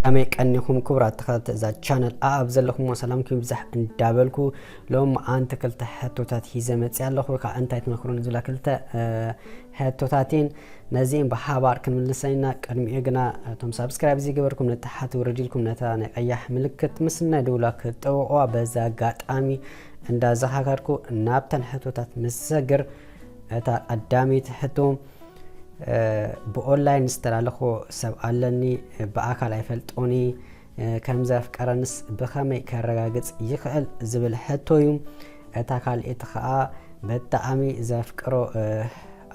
ከመይ ቀኒኹም ክቡራት ተኸታተልቲ እዛ ቻነል? ኣኣብ ዘለኹሞ ሰላምኩም ይብዛሕ እንዳበልኩ፣ ሎም ኣንቲ ክልተ ሕቶታት ሂዘ መፅእ ኣለኹ። ካብ እንታይ ትመክሩን ዝብላ ክልተ ሕቶታትን ነዚእም ብሓባር ክንምልሰን ኢና። ቅድሚኡ ግና እቶም ሳብስክራይብ ዘይገበርኩም ንታሕቲ ውርድ ኢልኩም ነታ ናይ ቀያሕ ምልክት ምስ ናይ ደውላ ክትጠውቑዋ በዛ ኣጋጣሚ እንዳዘኻኸርኩ ናብተን ሕቶታት ምስ ሰግር፣ እታ ቀዳመይቲ ሕቶ፣ ብኦንላይን ዝተላለኹ ሰብ ኣለኒ፣ ብኣካል ኣይፈልጦኒ፣ ከም ዘፍቀረንስ ብኸመይ ከረጋግጽ ይኽእል ዝብል ሕቶ እዩ። እታ ካልኤቲ ኸኣ ብጣዕሚ ዘፍቅሮ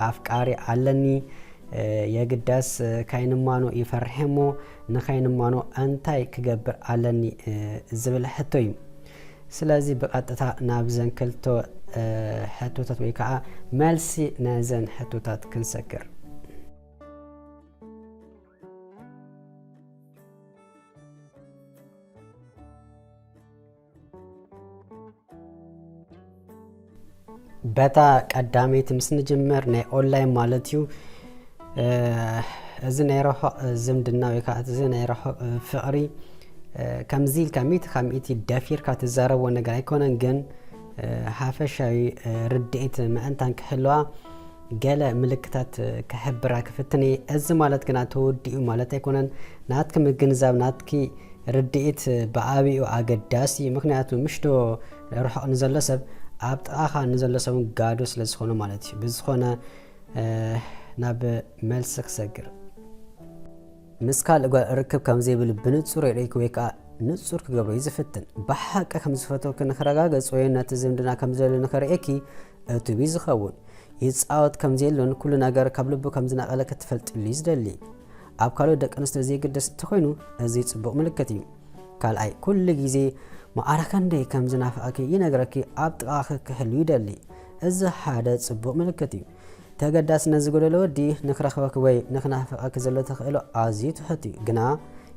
ኣፍቃሪ ኣለኒ፣ የግዳስ ካይንማኖ ይፈርሕ እሞ ንኸይንማኖ እንታይ ክገብር ኣለኒ ዝብል ሕቶ እዩ። ስለዚ ብቐጥታ ናብዘን ክልተ ሕቶታት ወይ ከዓ መልሲ ነዘን ሕቶታት ክንሰግር። በታ ቀዳመይቲ ምስ ንጅምር ናይ ኦንላይን ማለት እዩ። እዚ ናይ ርሑቕ ዝምድና ወይ ከዓ እዚ ናይ ርሑቕ ፍቕሪ ከምዚ ኢልካ ሚእቲ ካብ ሚእቲ ደፊርካ ትዛረቦ ነገር ኣይኮነን፣ ግን ሓፈሻዊ ርድኢት ምእንታን ክህልዋ ገለ ምልክታት ክሕብራ ክፍትን እየ። እዚ ማለት ግና ተወዲኡ ማለት ኣይኮነን። ናትኪ ምግንዛብ፣ ናትኪ ርድኢት ብዓቢኡ ኣገዳሲ እዩ። ምኽንያቱ ምሽ ዶ ርሑቕ ንዘሎ ሰብ ኣብ ጥቓኻ ንዘሎ ሰብ እውን ጋዶ ስለ ዝኾነ ማለት እዩ። ብዝኾነ ናብ መልሲ ክሰግር። ምስ ካልእ ጓል ርክብ ከም ዘይብል ብንጹር የርእይኪ ወይ ከኣ ንጹር ክገብሮ እዩ ዝፍትን። ብሓቂ ከም ዝፈትወኪ ንኽረጋገጽ ወይ ነቲ ዝምድና ከም ዘድልዮ ንኽርእየኪ እቱብ እዩ ዝኸውን። ይጻወት ከም ዘየሎን ኩሉ ነገር ካብ ልቡ ከም ዝነቐለ ክትፈልጥሉ እዩ ዝደሊ። ኣብ ካልኦት ደቂ ኣንስትዮ ዘይግደስ እንተኾይኑ እዚ ጽቡቕ ምልክት እዩ። ካልኣይ፣ ኩሉ ግዜ ማዕረ ክንደይ ከም ዝናፍቐኪ ይነግረኪ፣ ኣብ ጥቓኺ ክህሉ ይደሊ። እዚ ሓደ ጽቡቕ ምልክት እዩ። ተገዳስነት ዝጎደሎ ወዲ ንክረኽበኪ ወይ ንክናፍቐኪ ዘሎ ተኽእሎ ኣዝዩ ትሑት እዩ። ግና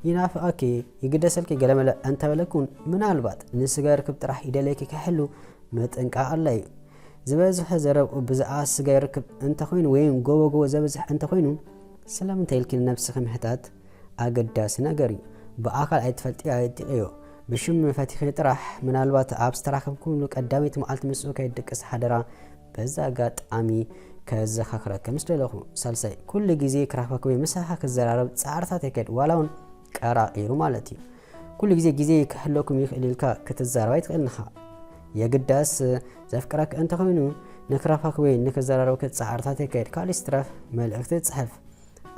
ይናፍቐኪ፣ ይግደሰልኪ ገለመለ እንተበለኪ እውን ምናልባት ንስጋ ርክብ ጥራሕ ይደልየኪ ክሕሉ ምጥንቃቕ ኣድላይ እዩ። ዝበዝሐ ዘረብኡ ብዛዕባ ስጋ ርክብ እንተኾይኑ ወይ ጎቦ ጎቦ ዘብዝሕ እንተኾይኑ ስለምንታይ ኢልኪ ንነብስኺ ምሕታት ኣገዳሲ ነገር እዩ። ብኣካል ኣይትፈልጥዮ ኣይትጥይቕዮ። ብሽም ፈቲኺ ጥራሕ ምናልባት ኣብ ዝተራኸብኩምሉ ቀዳመይቲ መዓልቲ ምስኡ ከይትድቅሲ ሓደራ በዚ ኣጋጣሚ ከዘኻኽረኪ ምስ ደለኹ። ሳልሳይ፣ ኩሉ ግዜ ክረኽበኪ ወይ ምሳኻ ክዘራረብ ጻዕርታት የካይድ ዋላ እውን ቀራቒሩ ማለት እዩ። ኩሉ ግዜ ግዜ ክሕለኩም ይኽእል ኢልካ ክትዛረብ ኣይትኽእልን ኢኻ። የግዳስ ዘፍቅረኪ እንተኾይኑ ንክረኽበኪ ወይ ንክዘራረበኪ ጻዕርታት የካይድ። ካልእ ይትረፍ መልእኽቲ ይጽሕፍ።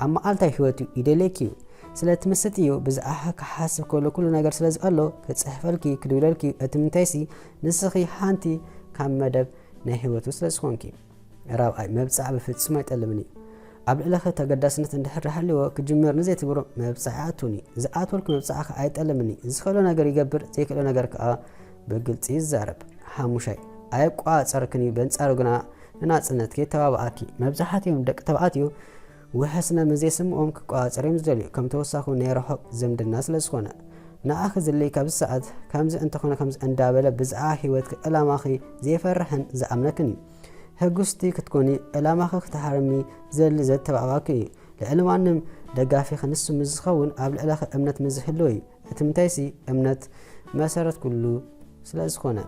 ኣብ መዓልታዊ ህይወቱ ይደልየኪ እዩ። ስለ ትምስጥ እዩ ብዛዕባኺ ክሓስብ ከሎ ኩሉ ነገር ስለ ዝቐሎ ክጽሕፈልኪ ክድውለልኪ እዩ። እቲ ምንታይሲ ንስኺ ሓንቲ ካብ መደብ ናይ ህይወቱ ስለ ዝኾንኪ። ራብዓይ፣ መብጽዓ ብፍጹም ኣይጠልምን እዩ። ኣብ ልዕለኺ ተገዳስነት እንድሕር ሃልዎ ክጅምር ንዘይትብሮ መብጽዓ ኣይኣትውን እዩ። ዝኣትወልኪ መብጽዓ ከኣ ኣይጠልምን እዩ። ዝኽእሎ ነገር ይገብር፣ ዘይክእሎ ነገር ከኣ ብግልጺ ይዛረብ። ሓሙሻይ፣ ኣየቋጻጸረክን እዩ፣ በንጻሩ ግና ንናጽነትኪ የተባብኣኪ። መብዛሕትኦም ደቂ ተባዕትዮ ውሕስነት ምስ ዘይስምኦም ክቋጻጸሩ እዮም ዝደልዩ፣ ከም ተወሳኺ ናይ ርሑቕ ዝምድና ስለ ዝኾነ። ንኣኺ ዝድልየኪ ኣብዚ ሰዓት ከምዚ እንተኾነ ከምዚ እንዳበለ ብዛዕባ ህይወትኪ ዕላማኺ ዘይፈርሕን ዝኣምነክን እዩ። ሕጉስቲ ክትኮኒ፣ ዕላማኺ ክትሃርሚ ዘሊ ዘተባብኣኪ እዩ። ልዕሊ ማንም ደጋፊኺ ንሱ ምስ ዝኸውን ኣብ ልዕለኺ እምነት ምስ ዝህልዎ እዩ። እቲ ምንታይሲ እምነት መሰረት ኩሉ ስለ ዝኾነ።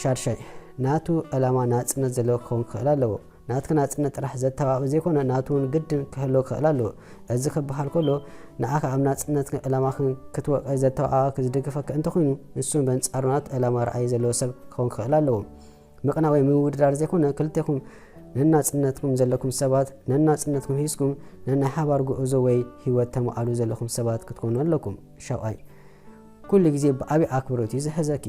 ሻድሻይ፣ ናቱ ዕላማ ናጽነት ዘለዎ ክኸውን ክኽእል ኣለዎ። ናትኪ ናጽነት ጥራሕ ዘተባብእ ዘይኮነ ናቱ እውን ግድን ክህልዎ ክኽእል ኣለዎ። እዚ ክበሃል ከሎ ንኣኺ ኣብ ናጽነትኪን ዕላማኽን ክትወቒ ዘተባብኣኪ ዝድግፈኪ እንተኾይኑ ንሱ እውን በንጻሩ ናቱ ዕላማ ራእይ ዘለዎ ሰብ ክኸውን ክኽእል ኣለዎ። ምቕናእ ወይ ምውድዳር ዘይኮነ ክልቴኹም ነናጽነትኩም ዘለኩም ሰባት ነናጽነትኩም ሒዝኩም ነናይ ሓባር ጉዕዞ ወይ ህይወት ተማእሉ ዘለኹም ሰባት ክትኮኑ ኣለኩም። ሻብኣይ፣ ኩሉ ግዜ ብዓቢ ኣክብሮት እዩ ዝሕዘኪ።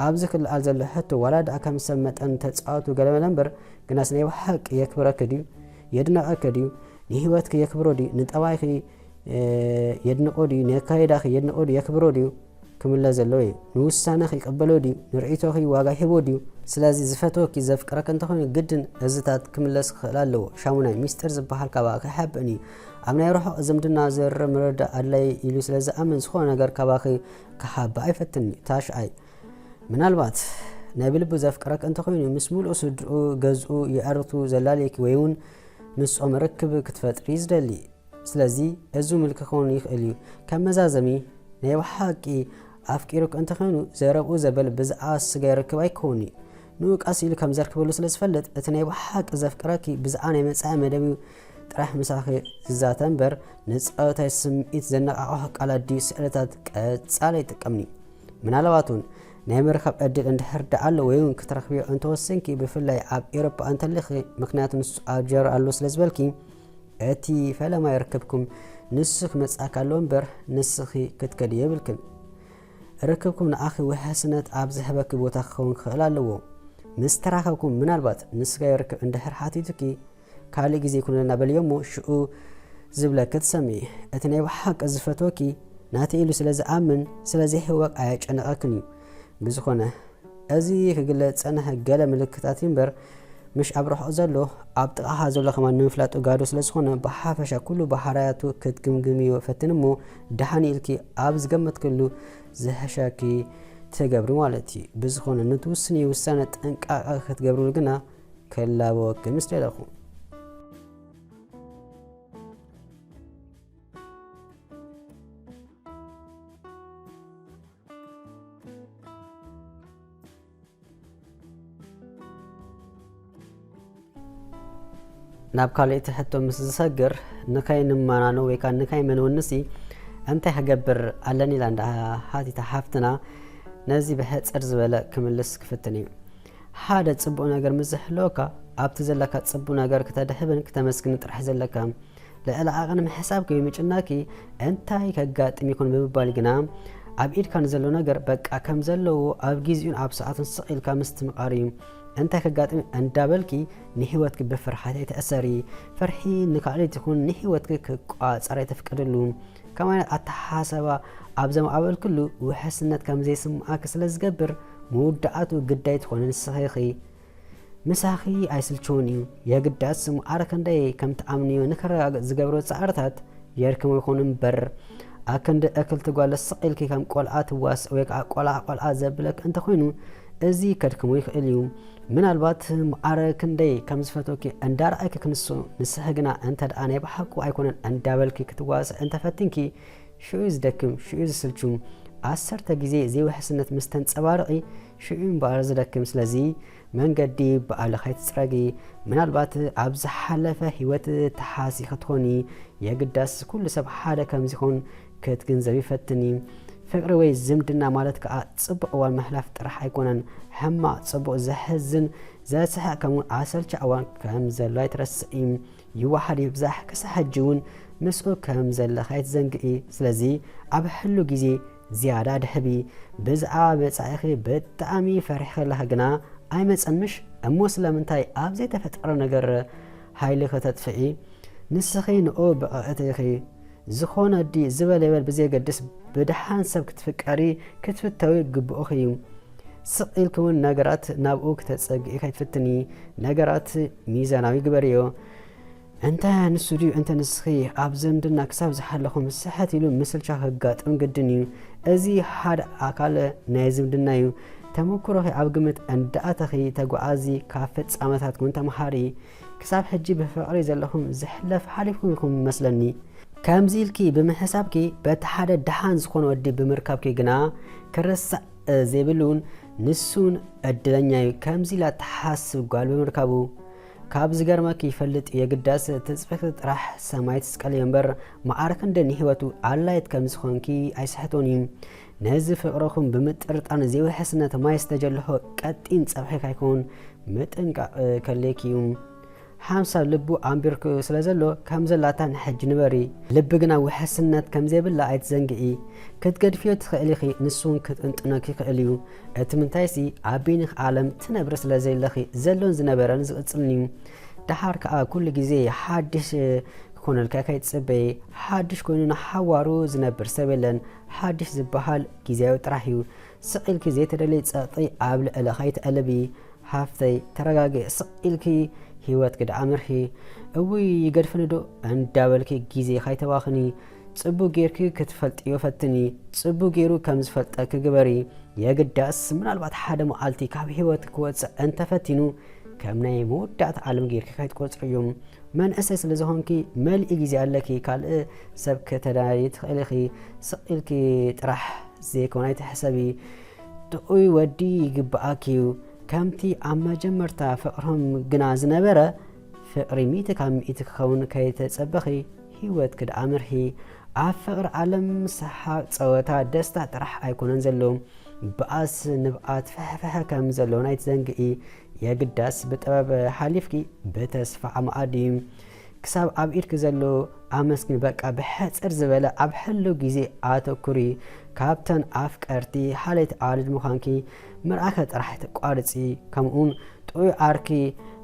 ኣብዚ ክለዓል ዘሎ ሕቶ ዋላ ደኣ ከም ሰብ መጠን ተጻወቱ ገለመለ እምበር ግናስ ናይ ብሓቂ የክብረኪ ድዩ? የድንቐኪ ድዩ? ንህይወትኪ የክብሮ ድዩ? ንጠባይኺ የድንቖ ድዩ? ነካይዳኺ የድንቖ ድዩ? የክብሮ ድዩ? ክምለስ ዘለዎ እዩ። ንውሳነኺ ይቕበሎ ድዩ? ንርእይቶኺ ዋጋ ይህቦ ድዩ? ስለዚ ዝፈትወኪ ዘፍቅረኪ እንተኾይኑ ግድን እዝታት ክምለስ ክኽእል ኣለዎ። ሻሙናይ፣ ሚስጥር ዝበሃል ካባኺ ኣይሓብእን እዩ። ኣብ ናይ ርሑቕ ዝምድና ዝርር ምርዳእ ኣድላዪ ኢሉ ስለ ዝኣምን ዝኾነ ነገር ካባኺ ክሓብእ ኣይፈትን እዩ። ታሽዓይ፣ ምናልባት ናይ ብልቡ ዘፍቅረኪ እንተኾይኑ ምስ ምሉእ ስድርኡ፣ ገዝኡ፣ የዕርኽቱ ዘላልየኪ ወይ እውን ምስኦም ርክብ ክትፈጥሪ ዝደሊ ስለዚ እዚ ምልክት ክኸውን ይኽእል እዩ። ከም መዛዘሚ፣ ናይ ብሓቂ ኣፍቂሩኪ እንተኾይኑ፣ ዘረብኡ ዘበለ ብዛዕባ ስጋ የርክብ ኣይከውን'ዩ። ንኡ ቀስ ኢሉ ከም ዘርክበሉ ስለ ዝፈልጥ፣ እቲ ናይ ብሓቂ ዘፍቅረኪ ብዛዕባ ናይ መጻኢ መደብ'ዩ ጥራሕ ምሳኺ ዝዛተ እምበር፣ ንጻወታይ ስምዒት ዘነቓቕሖ ቃላት ድዩ ስእልታት ቀጻሊ ኣይጥቀምን'ዩ። ምናልባት እውን ናይ ምርካብ ዕድል እንድሕር ደኣ ኣሎ ወይ እውን ክትረኽብዮ እንተወሰንኪ፣ ብፍላይ ኣብ ኤውሮጳ እንተለኺ፣ ምኽንያቱ ንሱ ኣብ ጀርመን ኣሎ ስለ ዝበልኪ፣ እቲ ፈለማ ይርክብኩም ንሱ ክመጽኣካ ኣለዎ እምበር ንስኺ ክትከዲ የብልክን። ርክብኩም ንኣኺ ውሕስነት ኣብ ዝህበኪ ቦታ ክኸውን ክኽእል ኣለዎ። ምስ ተራኸብኩም ምናልባት ንስጋዊ ርክብ እንድሕር ሓቲቱኪ፣ ካልእ ግዜ ይኩነልና በልዮ እሞ ሽኡ ዝብለኪ ትሰምዒ። እቲ ናይ ብሓቂ ዝፈትወኪ ናተይ ኢሉ ስለ ዝኣምን ስለ ዘይህወክ ኣየጨንቐክን እዩ። ብዝኾነ እዚ ክግለጽ ዝጸንሐ ገለ ምልክታት እዩ እምበር፣ ምሽ ኣብ ርሑቕ ዘሎ ኣብ ጥቓኻ ዘሎ ከማን ንምፍላጡ ጋዶ ስለ ዝኾነ፣ ብሓፈሻ ኩሉ ባህርያቱ ክትግምግምዮ ፈትን እሞ፣ ደሓን ኢልኪ ኣብ ዝገመትክሉ ዝሕሸኪ ትገብሪ ማለት እዩ። ብዝኾነ ንትውስንዮ ውሳነ ጥንቃቐ ክትገብርሉ ግና ክላበወኪ ምስ ደለኹ። ናብ ካልእቲ ሕቶ ምስ ዝሰግር፣ ንከይንመናኖ ወይ ከኣ ንከይመንውንሲ እንታይ ክገብር ኣለኒ ኢላ እንዳ ሓቲታ ሓፍትና፣ ነዚ ብሕጽር ዝበለ ክምልስ ክፍትን እዩ። ሓደ ጽቡቕ ነገር ምስ ዝህልወካ፣ ኣብቲ ዘለካ ጽቡቕ ነገር ክተድህብን ክተመስግን ጥራሕ ዘለካ። ልዕሊ ዓቐን ምሕሳብኪ ወይ ምጭናቂ እንታይ ከጋጥም ይኾን ብምባል ግና፣ ኣብ ኢድካ ንዘሎ ነገር በቃ ከም ዘለዎ ኣብ ግዜኡን ኣብ ሰዓቱን ስቕ ኢልካ ምስትምቓር እዩ። እንታይ ከጋጥም እንዳበልኪ ንህይወትኪ ብፍርሓት ኣይትእሰሪ። ፍርሒ ንካልኦት ይኹን ንህይወትኪ ክቋጸር ኣይተፍቅድሉ። ከምኡ ዓይነት ኣተሓሳስባ ኣብ ዘማዕበልክሉ ውሕስነት ከም ዘይስምዓኪ ስለ ዝገብር፣ መወዳእቱ ግዳይ ትኾኒ ንስኺ ኢኺ። ምሳኺ ኣይስልችውን እዩ። የግዳስ ማዕረ ክንደይ ከም ትኣምንዮ ንከረጋግጽ ዝገብሮ ጻዕርታት የድክሞ ይኹን እምበር፣ ኣክንዲ እክልቲ ጓል ስቕ ኢልኪ ከም ቆልዓ ትዋስእ ወይ ከኣ ቆልዓ ቆልዓ ዘብለኪ እንተኾይኑ፣ እዚ ከድክሞ ይኽእል እዩ። ምናልባት ማዕረ ክንደይ ከም ዝፈትወኪ እንዳረኣየኪ ክንሱ፣ ንስኺ ግና እንተ ደኣ ናይ ብሓቁ ኣይኮነን እንዳበልኪ ክትዋስኢ እንተፈቲንኪ፣ ሽዑ እዩ ዝደክም፣ ሽዑ እዩ ዝስልቹ። ዓሰርተ ግዜ ዘይውሕስነት ምስ ተንጸባርቒ፣ ሽዑ እዩ እምበኣር ዝደክም። ስለዚ መንገዲ ብኣልኻ ኣይትጽረጊ። ምናልባት ኣብ ዝሓለፈ ህይወት ተሓሲ ክትኾኒ፣ የግዳስ ኩሉ ሰብ ሓደ ከም ዚኾን ክትግንዘቢ ፈትኒ። ፍቕሪ ወይ ዝምድና ማለት ከኣ ጽቡቕ እዋን ምሕላፍ ጥራሕ ኣይኮነን። ሕማቕ፣ ጽቡቕ፣ ዘሕዝን፣ ዘስሕቕ ከምኡውን ኣሰልቻ እዋን ከም ዘሎ ኣይትረስዒ። ይወሓድ ይብዛሕ፣ ክሳብ ሕጂ እውን ምስኡ ከም ዘለኺ ኣይትዘንግዒ። ስለዚ ኣብ ሕሉው ግዜ ዝያዳ ድሕቢ። ብዛዕባ መጻኢኺ ብጣዕሚ ፈሪሕኺ ኣለኺ፣ ግና ኣይመጸን ምሽ? እሞ ስለምንታይ ኣብ ዘይተፈጠረ ነገር ሓይሊ ከተጥፍኢ? ንስኺ ንኡ ብቕዕቲ ኢኺ። ዝኾነ ዲ ዝበለ ይበል ብዘየገድስ፣ ብደሓን ሰብ ክትፍቀሪ ክትፍተዊ ግቡእኺ እዩ። ስቕ ኢልኪ እውን ነገራት ናብኡ ክተጸግዒ ከይትፍትኒ፣ ነገራት ሚዛናዊ ግበርዮ። እንተ ንሱ ድዩ እንተ ንስኺ ኣብ ዝምድና ክሳብ ዝሓለኹም ስሕት ኢሉ ምስልቻ ከጋጥም ግድን እዩ። እዚ ሓደ ኣካል ናይ ዝምድና እዩ። ተመኩሮኺ ኣብ ግምት እንዳኣተኺ ተጓዓዚ፣ ካብ ፍጻመታትኩም ተምሃሪ። ክሳብ ሕጂ ብፍቕሪ ዘለኹም ዝሕለፍ ሓሊፍኩም ኢኹም መስለኒ። ከምዚ ኢልኪ ብምሕሳብኪ በቲ ሓደ ደሓን ዝኾነ ወዲ ብምርካብኪ ግና ክረሳዕ ዘይብሉን ንሱን ዕድለኛ እዩ። ከምዚ ኢላ ትሓስብ ጓል ብምርካቡ ካብ ዝገርመኪ ይፈልጥ የግዳስ ትጽቢት ጥራሕ ሰማይ ትስቀል እዮ እምበር ማዕረ ክንደይ ንህይወቱ ኣላይት ከም ዝኾንኪ ኣይስሕቶን እዩ። ነዚ ፍቕርኹም ብምጥርጣን ዘይውሕስነት ማይ ዝተጀልሖ ቀጢን ጸብሒ ካይኮን ምጥንቃቕ ከድልየኪ እዩ። ሓምሳ ልቡ ኣንቢርኩ ስለ ዘሎ ከም ዘላታ ንሕጂ ንበሪ። ልቢ ግና ውሕስነት ከም ዘይብላ ኣይትዘንግዒ። ክትገድፍዮ ትኽእሊ ኢኺ፣ ንሱ እውን ክጥንጥነኪ ይኽእል እዩ። እቲ ምንታይሲ ኣብ በይንኺ ዓለም ትነብሪ ስለ ዘለኺ ዘሎን ዝነበረን ዝቕጽልን እዩ። ደሓር ከኣ ኩሉ ግዜ ሓድሽ ክኾነልካ ከይትጽበዪ። ሓድሽ ኮይኑ ንሓዋሩ ዝነብር ሰብ የለን። ሓድሽ ዝበሃል ግዜያዊ ጥራሕ እዩ። ስቕ ኢልኪ ዘይተደለየ ጸቕጢ ኣብ ልዕለኻ ኣይትኣልቢ። ሃፍተይ፣ ተረጋግዒ፣ ስቕ ኢልኪ ህይወትኪ ደኣ ምርሒ። እውይ ይገድፈኒ ዶ እንዳበልኪ ግዜኺ ኣይተባኽኒ። ጽቡቕ ጌርኪ ክትፈልጥዮ ፈትኒ። ጽቡቕ ጌሩ ከም ዝፈልጠኪ ግበሪ። የግዳስ ምናልባት ሓደ መዓልቲ ካብ ህይወትኪ ክወጽእ እንተፈቲኑ፣ ከም ናይ መወዳእታ ዓለም ጌርኪ ከይትቆጽርዮ። መንእሰይ ስለ ዝኾንኪ መሊእ ግዜ ኣለኪ። ካልእ ሰብ ከተዳሊ ትኽእል ኢኺ። ስቕ ኢልኪ ጥራሕ ዘይኮነ ኣይትሕሰቢ። ጥዑይ ወዲ ይግብኣኪ እዩ። ከምቲ ኣብ መጀመርታ ፍቕርኹም ግና ዝነበረ ፍቕሪ ሚእቲ ካብ ሚእቲ ክኸውን ከይተጸበኺ ህይወትኪ ደኣ ምርሒ። ኣብ ፍቕሪ ዓለም ሰሓቕ፣ ጸወታ፣ ደስታ ጥራሕ ኣይኮነን ዘሎ። ብኣስ ንብኣት ፍሕፍሐ ከም ዘሎ ኣይትዘንግኢ። የግዳስ ብጥበብ ሓሊፍኪ ብተስፋ ኣማኣዲ። ክሳብ ኣብ ኢድኪ ዘሎ ኣመስግኒ። በቃ ብሕጽር ዝበለ ኣብ ሕሉው ግዜ ኣተኩሪ። ካብተን ኣፍቀርቲ ሓለይቲ ኣዋልድ ምዃንኪ ምርኣኸ ጥራሕ ኣይተቋርጺ። ከምኡውን ጥዑይ ዓርኪ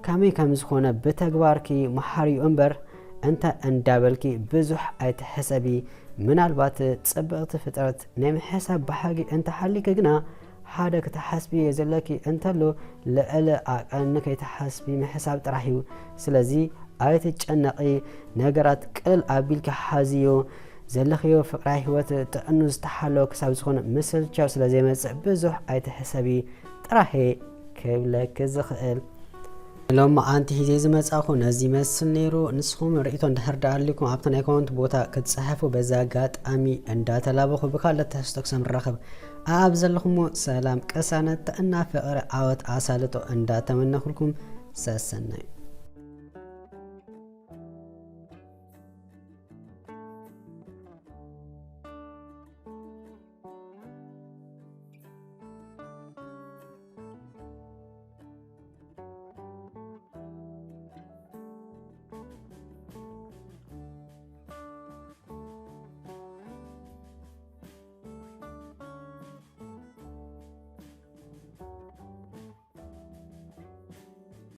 ከመይ ከም ዝኾነ ብተግባርኪ መሓርዮ እምበር እንተ እንዳበልኪ ብዙሕ ኣይትሕሰቢ። ምናልባት ጽብቕቲ ፍጥረት ናይ ምሕሳብ ባህጊ እንተሃልይኪ ግና ሓደ ክትሓስብዮ ዘለኪ እንተሎ ልዕሊ ኣቐን ከይትሓስቢ ምሕሳብ ጥራሕ እዩ። ስለዚ ኣይትጨነቒ፣ ነገራት ቅልል ኣቢልኪ ሓዝዮ። ዘለኽዮ ፍቕራይ ህይወት ጥዕኑ ዝተሓለወ ክሳብ ዝኾነ ምስልቻው ስለ ዘይመጽእ ብዙሕ ኣይትሕሰቢ ጥራሕ እየ ክብለኪ ዝኽእል። ሎማዓንቲ ሒዘ ዝመጻኹ ነዚ ይመስል ነይሩ። ንስኹም ርእይቶ እንድሕር ደኣ ኣልኩም ኣብቲ ናይ ኮመንት ቦታ ክትጽሕፉ በዚ ኣጋጣሚ እንዳተላበኹ ብካልእ ትሕዝቶ ክሳብ ንራኸብ ኣብ ዘለኹሞ ሰላም፣ ቅሳነት፣ ጥዕና፣ ፍቕሪ፣ ዓወት፣ ኣሳልጦ እንዳተመነኹልኩም ሰሰናዩ።